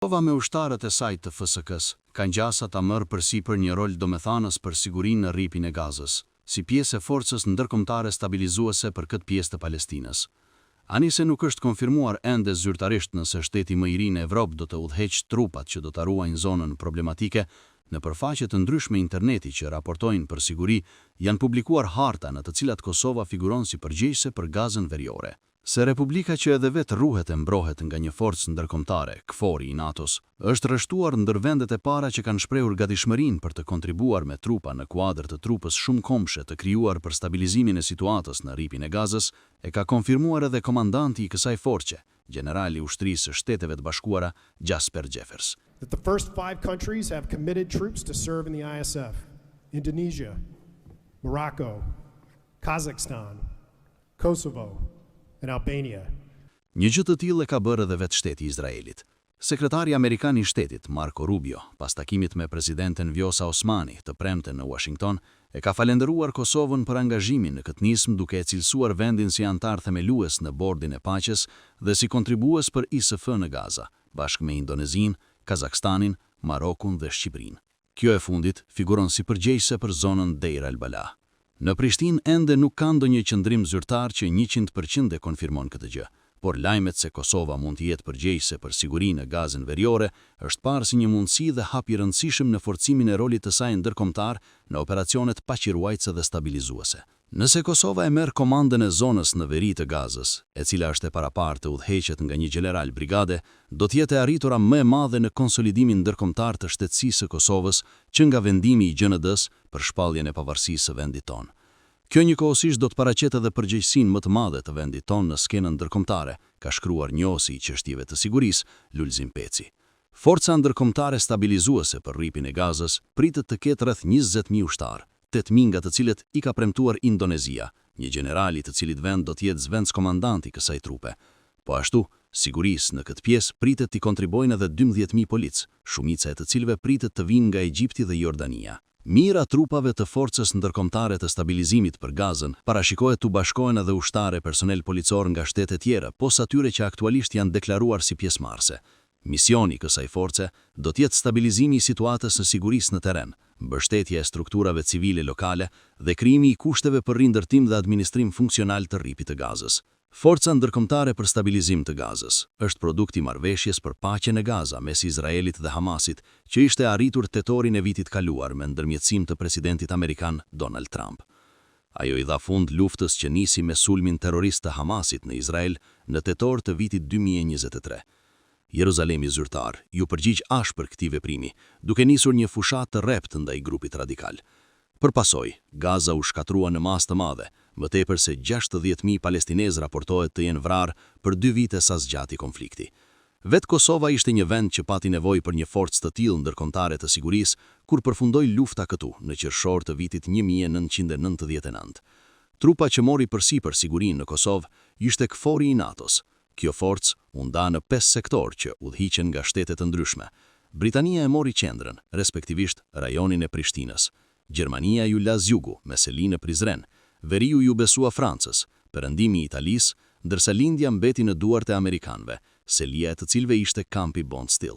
Kosova me ushtarët e saj të FSK-së, kanë gjasa ta marrë përsipër një rol domethanës për sigurinë në Rripin e Gazës, si pjesë e forcës ndërkombëtare stabilizuese për këtë pjesë të Palestinës. Ani se nuk është konfirmuar ende zyrtarisht nëse shteti më i ri në Evropë do të udhëheqë trupat që do ta ruajnë zonën problematike, nëpër faqe të ndryshme interneti që raportojnë për siguri, janë publikuar harta në të cilat Kosova figuron si përgjegjëse për Gazën veriore. Se Republika që edhe vetë ruhet e mbrohet nga një forcë ndërkombëtare, KFOR-i i NATO-s, është rreshtuar ndër vendet e para që kanë shprehur gatishmërinë për të kontribuar me trupa në kuadër të trupës shumëkombëshe të krijuar për stabilizimin e situatës në Rripin e Gazës, e ka konfirmuar edhe komandanti i kësaj force, gjenerali i Ushtrisë së Shteteve të Bashkuara, Jasper Jeffers. That the first five countries have committed troops to serve in the ISF: Indonesia, Morocco, Kazakhstan, Kosovo, and Albania. Një gjë të tillë e ka bërë edhe vetë shteti i Izraelit. Sekretari amerikan i shtetit, Marco Rubio, pas takimit me presidenten Vjosa Osmani, të premten në Washington, e ka falenderuar Kosovën për angazhimin në këtë nismë duke e cilësuar vendin si anëtar themelues në bordin e paqes dhe si kontribues për ISF në Gaza, bashkë me Indonezinë, Kazakstanin, Marokun dhe Shqipërinë. Kjo e fundit figuron si përgjegjëse për zonën Deir al-Balah. Në Prishtinë ende nuk ka ndonjë qëndrim zyrtar që 100% e konfirmon këtë gjë, por lajmet se Kosova mund të jetë përgjegjëse për sigurinë në Gazën veriore është parë si një mundësi dhe hap i rëndësishëm në forcimin e rolit të saj ndërkombëtar në operacionet paqeruajtëse dhe stabilizuese. Nëse Kosova e merr komandën e zonës në veri të Gazës, e cila është e paraparë të udhëheqet nga një gjeneral brigade, do të jetë e arritura më e madhe në konsolidimin ndërkombëtar të shtetësisë së Kosovës që nga vendimi i GJND-së për shpalljen e pavarësisë së vendit tonë. Kjo njëkohësisht do të paraqet edhe përgjegjësinë më të madhe të vendit tonë në skenën ndërkombëtare, ka shkruar njohësi i çështjeve të sigurisë, Lulzim Peci. Forca ndërkombëtare stabilizuese për Rripin e Gazës pritet të ketë rreth 20.000 ushtarë, 8.000 nga të cilët i ka premtuar Indonezia, një gjeneral i të cilit vend do të jetë zëvendëskomandant i kësaj trupe. Po ashtu, sigurisë në këtë pjesë pritet t'i kontribuojnë edhe 12.000 policë, shumica e të cilëve pritet të vijnë nga Egjipti dhe Jordania. Mijëra trupave të Forcës Ndërkombëtare të Stabilizimit për Gazën parashikohet t'u bashkohen edhe ushtarë e personel policor nga shtete tjera, pos atyre që aktualisht janë deklaruar si pjesëmarrëse. Misioni i kësaj force do të jetë stabilizimi i situatës së sigurisë në terren, mbështetja e strukturave civile lokale dhe krijimi i kushteve për rindërtim dhe administrim funksional të Rripit të Gazës. Forca Ndërkombëtare për Stabilizim të Gazës është produkt i marrëveshjes për paqe në Gaza mes Izraelit dhe Hamasit, që ishte arritur tetorin e vitit kaluar me ndërmjetësim të presidentit amerikan Donald Trump. Ajo i dha fund luftës që nisi me sulmin terrorist të Hamasit në Izrael në tetor të vitit 2023. Jeruzalemi zyrtar iu përgjigj ashpër këtij veprimi, duke nisur një fushatë të rreptë ndaj grupit radikal. Për pasojë, Gaza u shkatërrua në masë të madhe, më tepër se 60.000 palestinezë raportohet të jenë vrarë për dy vite sa zgjati konflikti. Vetë Kosova ishte një vend që pati nevojë për një forcë të tillë ndërkombëtare të sigurisë kur përfundoi lufta këtu në qershor të vitit 1999. Trupa që mori përsipër sigurinë në Kosovë ishte KFOR-i i NATO-s. Kjo forcë u nda në pesë sektorë që udhëhiqen nga shtete të ndryshme. Britania e mori qendrën, respektivisht rajonin e Prishtinës. Gjermania iu la jugu, me seli në Prizren, veriu iu besua Francës, perëndimi i Italisë, ndërsa lindja mbeti në duart e amerikanëve, selia e të cilëve ishte kampi Bondsteel.